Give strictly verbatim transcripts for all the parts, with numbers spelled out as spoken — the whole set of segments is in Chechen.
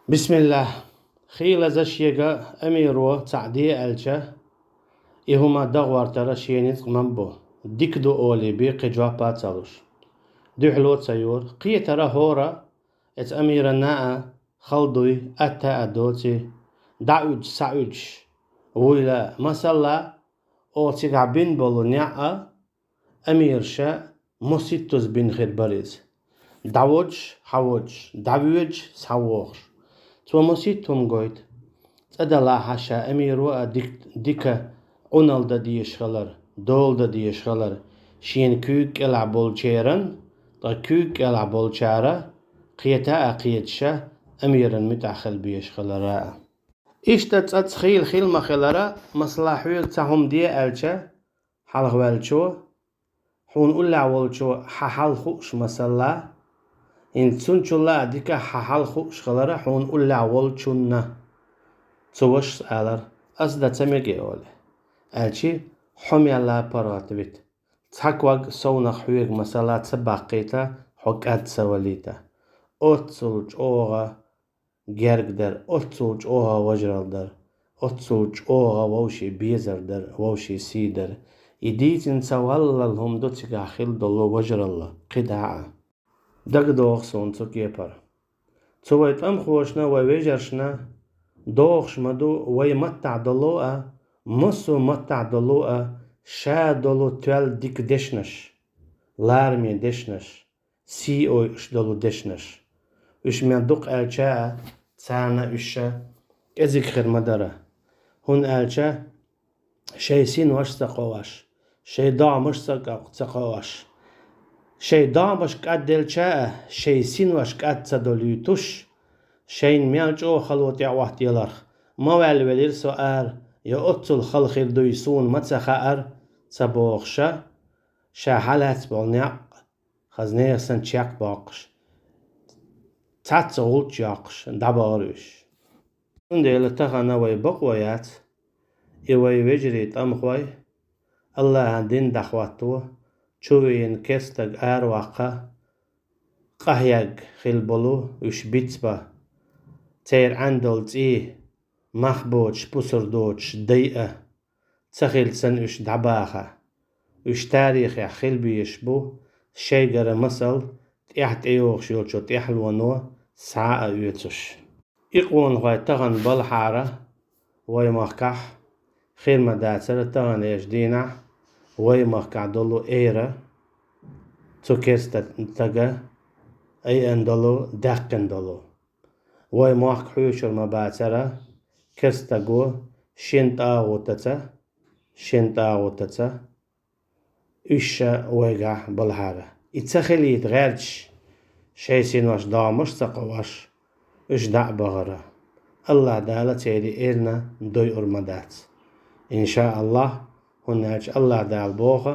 Бисмиллах. Хийла за шега амиро цхьаъ де аьлча, и хӀума дагӀортара шен ницкъ ма бу. Дика ду олий бе кхин жоп а ца луш. Дуьхьало ца йора. Кхетара хӀора, эца амирана а хала дуй, атта а доций, дӀауьдуш, схьауьдуш вуйла. Масала, оха цигахь бина болу неӀ а, амираша масийттаза бина хир бара иза. ДӀаводуш, схьаводуш, дӀавоьдуш, схьавохуш. Цо масийтта хӀума гойту. ЦӀа далахь а ша амиро а дик-, дика Ӏуналла дан дезаш хилар, дола дан дезаш хилар, шена куьйга кӀелахь болчеран, ткъа куьйга кӀелахь болчара кхета а кхеташа, амиран муьтӀахь хила безаш хилара а. Иштта цӀаца хийла хила ма-хилара, масала, хьоьга цхьа хӀума де аьлча, хьалхаваьллачо, хьуна уллехь волчо хьан хьал хууш, масала, хӀинца цунчул а дикахь хьан хьал хууш хилара хьуна уллехь волчунна. Цу вашас алара, ас дан ца мега олий. Аьлчи, хьо мел а паргӀат вита. Цхьа ког совнах хьоьга, масала, ца баккхийта, хьо кӀад ца валийта. Оццул чӀогӀа герга дара, оццул чӀогӀа вожаралла дара, оццул чӀогӀа вовшийн безар дара, вовшийн сий дара. И дийцина ца валлал хӀума ду цигахь хила долу вожаралла, кхидӀа а. ДагадогӀу суна цу кепара. Цу вай тӀамхошна, вай вежаршна догӀуш ма ду вай маттахь долу а, массо а маттахь долу а, ша долу тоьлла дика дешнаш, лараме дешнаш, сий ойуш долу дешнаш. Уьш мел дукха аьлча а, царна уьш ша кӀезиг хир ма дара. ХӀунда аьлча шайн синош ца кхоош, шайн догӀмаш ца кӀа-, ца кхоош, шайн догӀмаш кӀадделча а, шайн синош кӀад ца долуьйтуш, шайна мел чӀогӀа хало тӀеӀоттаяларх, ма ваьлла велира со ара, я оццул хала хир дуй суна ма ца хаьара, ца бохуша, ша хьалаьцна болу некъ хаза нехан санна чекхбоккхуш, цхьацца гӀулч йоккхуш, дӀабахара уьш. Цундела тахана вай бакъо яц, и вай вежарий тӀамхой, АллахӀан дин дӀахӀотто, чу веана керстаг араваккха, къахьегна хила болу уьш бицбан, церан Ӏандал цӀий, мах боцуш, пусар доцуш дайа, ца хилла санна уьш дӀабаха. Уьш тарихехь хила безаш бу, шайгара масал, тӀаьхьа тӀейогӀуш йолчу тӀаьхьалоно схьа а оьцуш. И къонахой тахана балхьара вай махкахь, хир ма дацара таханлерчу дийнахь вай махкахь долу эра, цу керста стага айина долу, даьккхина долу. Вай мохк хьоьшур ма бацара, керстаго шен тӀагӀутаца, шен тӀагӀутаца, уьш ша вайгахь балхьара. И ца хилийта гӀерташ, шайн синош, догӀмаш ца кхоош, уьш дӀа а бахара. АллахӀ Дала церан эрна дойур ма дац. ИншааллахӀ, хӀунда аьлча АллахӀ Дала боху: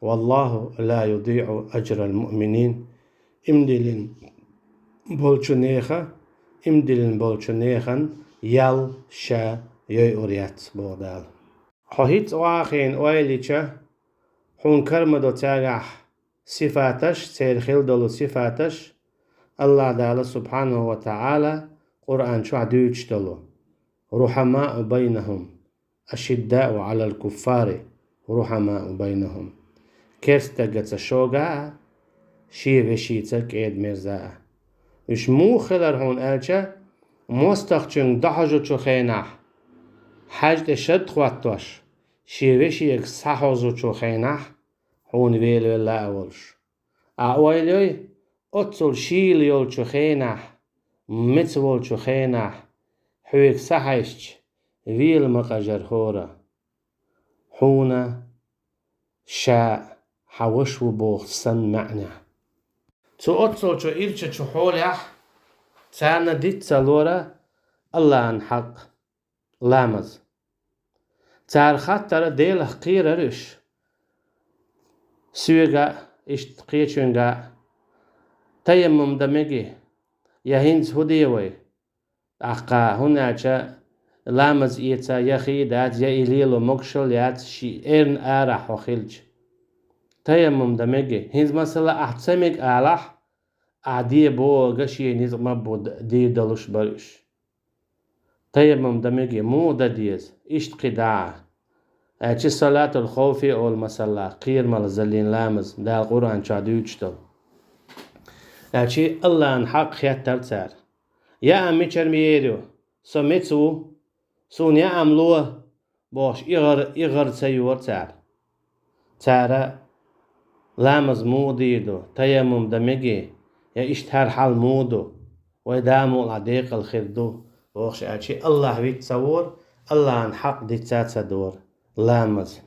«Валлаху ла юдиъу ажрал муъминин». Иман диллина болчу нехан, иман диллина болчу нехан ял ша йойур яц, боху Дала. Хьо хӀинца охьахиъна ойла йича, хьуна кара ма до цаьргахь сифаташ, церан хила долу сифаташ, АллахӀ Дала субхьанаху ва таӀала Къуръан чохь дуьйцуш долу: «Рухьамаъу байнахум, ашиддаъу Ӏалал куффари, рухьамаъу байнахум». Керстагаца шога а, шен вешица кӀеда-мерза а. Уьш муха хилар хьуна аьлча, мостагӀчуьнга дӀахьожучу хенахь, хьаьж тӀе шад хӀоттош, шен вешега схьахьожучу хенахь, хьуна велавелла а волуш. Ахьа ойла йой, оццул шийла йолчу хенахь, меца волчу хенахь, хьоьга схьахьаьжча, вела ма къажара хӀора. Хьуна ша хьан ваша ву боху санна маьӀна. Цу оццулчу ирчачу хьолехь царна диц ца лора АллахӀан хьакъ, ламаз. Цара хаттара Делах кхерара уьш. Соьга а, иштта кхечуьнга а, таяммум дан мегий, я хӀинца хӀун де вай? ТӀаккха, хӀунда аьлча ламаз эца я хи дац, я и лело могушалла яц, ши эрна арахь хьо хилча. Таяммум дан мегий. ХӀинца, масала, ахь ца мега алахь, ахь де бохург шен ницкъ ма бу, д-, дийр долуш бара уьш. Таяммум дан меге, муха дан деза, иштта кхин дӀа а. Аьлча салатул хавфи олу масала, кхерамалла заллин ламаз, Дала Къуръан чохь дуьйцуш долу. Аьлча Аллахьан хьакъ хеттара цара. Яам мичара ма ер ю, со меца ву, суна яам ло, бохуш, игӀар, игӀар ца йора цара. Цара ламаз муха дийр ду, таяммум дан меге, я иштта хӀара хьал муха ду, вай да муха декъала хир ду, бохуш аьлча, Аллахь виц ца вора, Аллахьан хьакъ диц а ца дора, ламаз.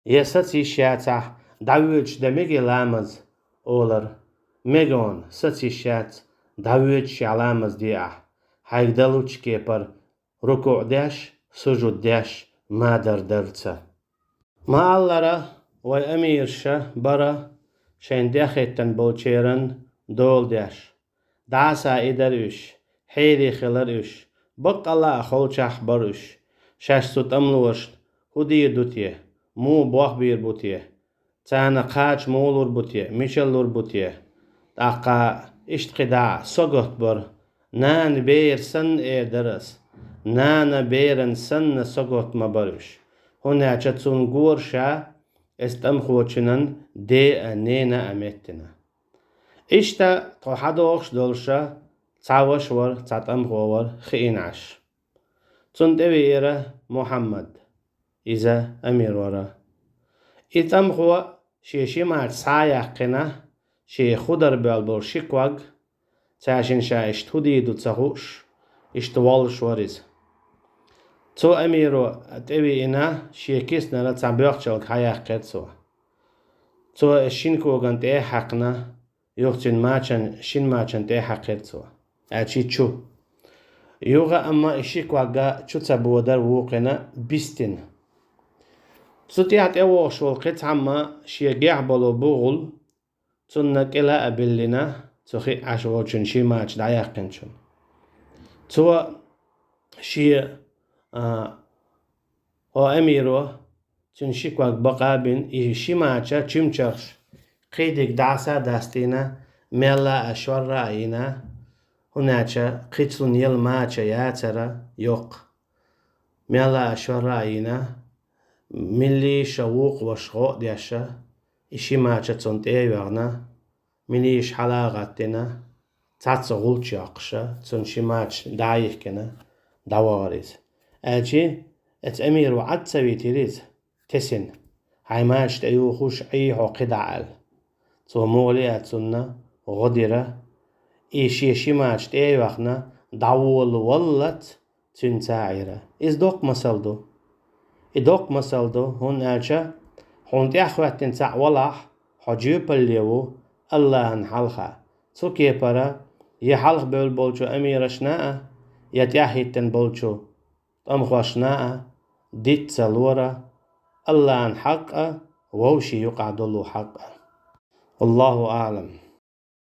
Я саца йиш яцахь, дӀавоьдуш дан меге ламаз, олар, мега хьуна, саца йиш яц, дӀавоьдуш я ламаз де ахь, хьайга далучу кепара, рукуъ деш, сужуд деш, мадар дарца. Ма-аллара, вай амираша бара шайн тӀехӀиттина болчеран дола деш. ДӀаса и дара уьш, хьерий хилар уьш, баккъалла а холчахь бара уьш. Шаьш цу тӀамлошна хӀун дийр ду те, муха бохбийр бу те? Царна кхача муха лур бу те, мичара лур бу те? ТӀаккха иштта кхин дӀа а согатбара. Нана бер санна эр дара ас. Нана беран санна согат ма бара уьш. ХӀунда аьлча цунна гора ша, эс тӀамхочунан де а, нена а меттина. Иштта тхо хьадохуш долуша цхьа ваша вара, цхьа тӀамхо вара хиъна Ӏаш. Цунна тӀевеара Мухьаммад. Иза амир вара. И тӀамхо шен шимача схьа а яьккхина, шен худар боьлла болу ши ког, цаьшин ша иштта хӀун дийр ду ца хууш, иштта воллуш вара иза. Цо амиро тӀевеана, шен киснара цхьа боьхчалг хьаяьккхира цо. Цо и шина коган тӀе а хьаькхна, юха цуьнан мачан, шина мачан тӀе а хьаькхира цо. Аьлча чу. Юха амма и ши ког чу ца бодара вукхина бистина. Цу тӀехь тӀевогӀуш волу кхин цхьамма шен гехь болу бугӀул, цунна кӀела а биллина, цу хиъ Ӏаш волчун ши мача дӀаяьккхинчун. Цо шен, а, о амиро, цуьнан ши ког бакъа а бина, и ши мача чимчарш кхидиг дӀаса а дастийна, мелла а шорра а йина, хӀунда аьлча кхицлун ела мача яцара йоккха. Мелла а шорра а йина, миллиша вукху ваша гӀо а деша, и ши мача цунна тӀе а йоьгӀна, миллиша хьала а гӀаттина, цхьацца гӀулч йоккхуша, цунна ши мача дӀа а йихкина, дӀавахара иза. Аьлчи, эца амир ву Ӏад ца витира иза, тесина. Хьайн мача тӀе юхуш Ӏий хьо кхидӀа аьлла. Цо муха лиъа цунна гӀо дира, и шен ши мача тӀе а йоьхна, дӀаволаваллалц, цуьнца а Ӏийра. Иза доккха масал ду. И доккха масал ду, хӀунда аьлча хьуна тӀехьахӀоьттина цхьаъ валахь, хьо жоьпалле ву Аллахьан хьалха. Цу кепара я хьалха бевлла болчу амирашна а, я тӀехьахӀиттина болчу тӀамхошна а диц ца лора Аллахьан хьакъ а, вовшийн юкъахь долу хьакъ а. Аллаху аълам.